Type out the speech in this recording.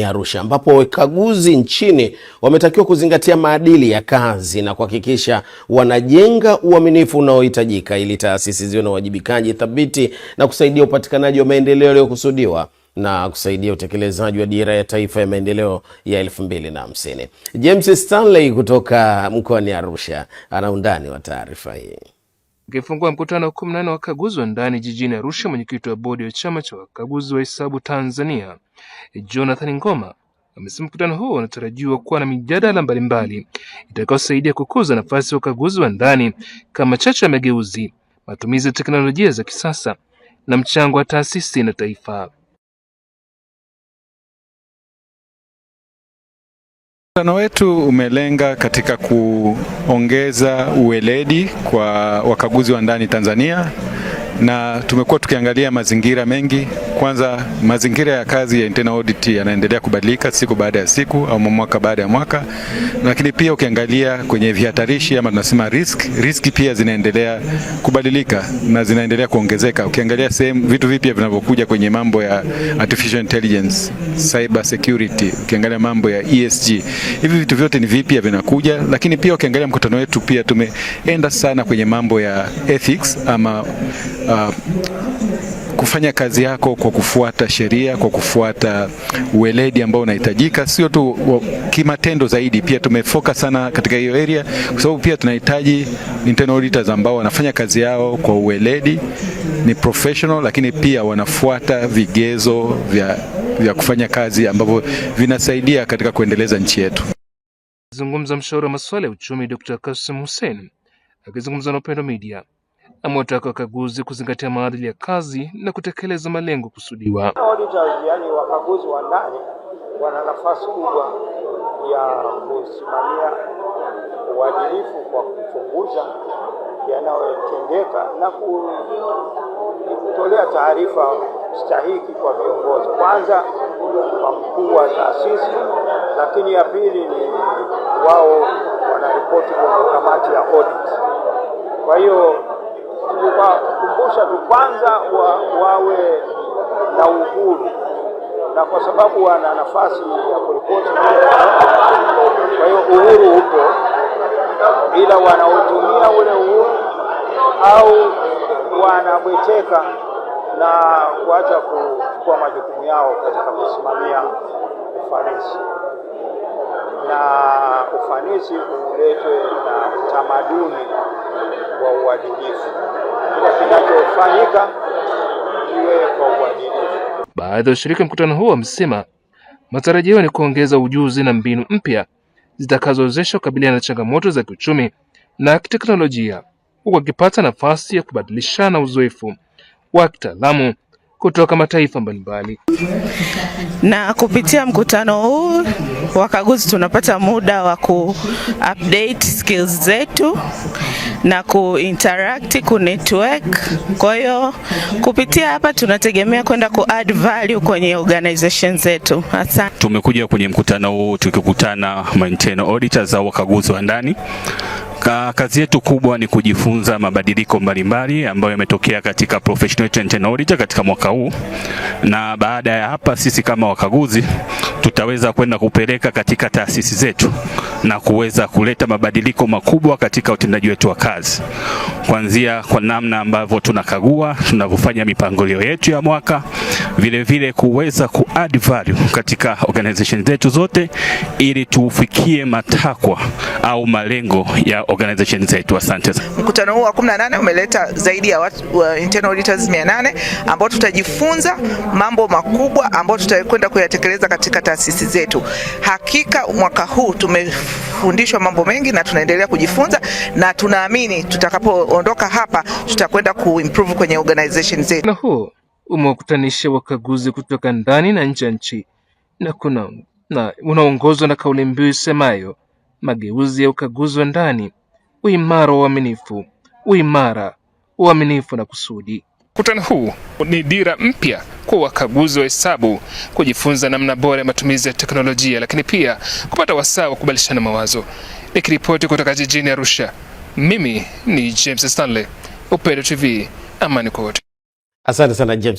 Arusha, ambapo wakaguzi nchini wametakiwa kuzingatia maadili ya kazi na kuhakikisha wanajenga uaminifu unaohitajika ili taasisi ziwe na uwajibikaji thabiti na kusaidia upatikanaji wa maendeleo yaliyokusudiwa na kusaidia utekelezaji wa Dira ya Taifa ya Maendeleo ya 2050. James Stanley kutoka mkoani Arusha ana undani wa taarifa hii. Akifungua mkutano wa 18 wa wakaguzi wa ndani jijini Arusha, mwenyekiti wa bodi ya chama cha wakaguzi wa hesabu Tanzania Jonathan Ngoma amesema mkutano huo unatarajiwa kuwa na mijadala mbalimbali itakayosaidia kukuza nafasi ya wakaguzi wa ndani kama chachu ya mageuzi, matumizi ya teknolojia za kisasa na mchango wa taasisi na taifa. Mkutano wetu umelenga katika kuongeza uweledi kwa wakaguzi wa ndani Tanzania, na tumekuwa tukiangalia mazingira mengi. Kwanza, mazingira ya kazi ya internal audit yanaendelea kubadilika siku baada ya siku au mwaka baada ya mwaka, lakini pia ukiangalia kwenye vihatarishi ama tunasema risk pia zinaendelea kubadilika na zinaendelea kuongezeka. Ukiangalia sehemu vitu vipya vinavyokuja kwenye mambo ya artificial intelligence, cyber security, ukiangalia mambo ya ESG, hivi vitu vyote ni vipya vinakuja. Lakini pia ukiangalia mkutano wetu pia tumeenda sana kwenye mambo ya ethics ama kufanya kazi yako kwa kufuata sheria, kwa kufuata uweledi ambao unahitajika, sio tu kimatendo zaidi. Pia tumefocus sana katika hiyo area, kwa sababu pia tunahitaji internal auditors ambao wanafanya kazi yao kwa uweledi, ni professional, lakini pia wanafuata vigezo vya kufanya kazi ambavyo vinasaidia katika kuendeleza nchi yetu. Zungumza mshauri wa masuala ya uchumi Dr. Kassim Hussein akizungumza na Upendo Media amewataka wakaguzi kuzingatia maadili ya kazi na kutekeleza malengo kusudiwa. Auditors, yani wakaguzi wa ndani wana nafasi kubwa ya kusimamia uadilifu kwa kuchunguza yanayotendeka na kutolea taarifa stahiki kwa viongozi, kwanza kwa mkuu wa taasisi, lakini ya pili ni wao wanaripoti kwenye kamati ya audit. Kwa hiyo kuwakumbusha tu kwanza wawe na uhuru, na kwa sababu wana nafasi ya kuripoti, kwa hiyo uhuru upo, ila wanaotumia ule uhuru au wanabweteka na kuacha kuchukua majukumu yao katika kusimamia ufanisi, na ufanisi uletwe na utamaduni wa uadilifu. Kila kinachofanyika iwe kwa uadilifu. Baadhi ya washiriki mkutano huo wamesema matarajio ni kuongeza ujuzi na mbinu mpya zitakazowezesha kukabiliana na changamoto za kiuchumi na kiteknolojia, huku wakipata nafasi ya kubadilishana uzoefu wa kitaalamu kutoka mataifa mbalimbali. Na kupitia mkutano huu wakaguzi tunapata muda wa ku update skills zetu na ku interact, ku network. Kwa hiyo kupitia hapa tunategemea kwenda ku add value kwenye organization zetu. Asante. Tumekuja kwenye mkutano huu tukikutana internal auditors au wakaguzi wa ndani. Kazi yetu kubwa ni kujifunza mabadiliko mbalimbali ambayo yametokea katika professional internal auditor katika mwaka huu, na baada ya hapa sisi kama wakaguzi tutaweza kwenda kupeleka katika taasisi zetu na kuweza kuleta mabadiliko makubwa katika utendaji wetu wa kazi, kuanzia kwa namna ambavyo tunakagua, tunavyofanya mipangilio yetu ya mwaka, vile vile kuweza ku add value katika organization zetu zote ili tufikie matakwa au malengo ya organization zetu. Asante. Mkutano huu wa 18 umeleta zaidi ya watu, internal auditors 800 ambao tutajifunza mambo makubwa ambayo tutakwenda kuyatekeleza katika taasisi zetu. Hakika mwaka huu tumefundishwa mambo mengi na tunaendelea kujifunza, na tunaamini tutakapoondoka hapa tutakwenda kuimprove kwenye organization zetu. Na huo umewakutanisha wakaguzi kutoka ndani na nje ya nchi na kuna na unaongozwa na kauli mbiu isemayo mageuzi ya ukaguzi wa ndani, uimara wa uaminifu, uimara, uaminifu na kusudi. Mkutano huu ni dira mpya kwa wakaguzi wa hesabu kujifunza namna bora ya matumizi ya teknolojia, lakini pia kupata wasaa wa kubadilishana mawazo. Nikiripoti kutoka jijini Arusha, mimi ni James Stanley, Upendo TV, amani kwa wote. Asante sana James.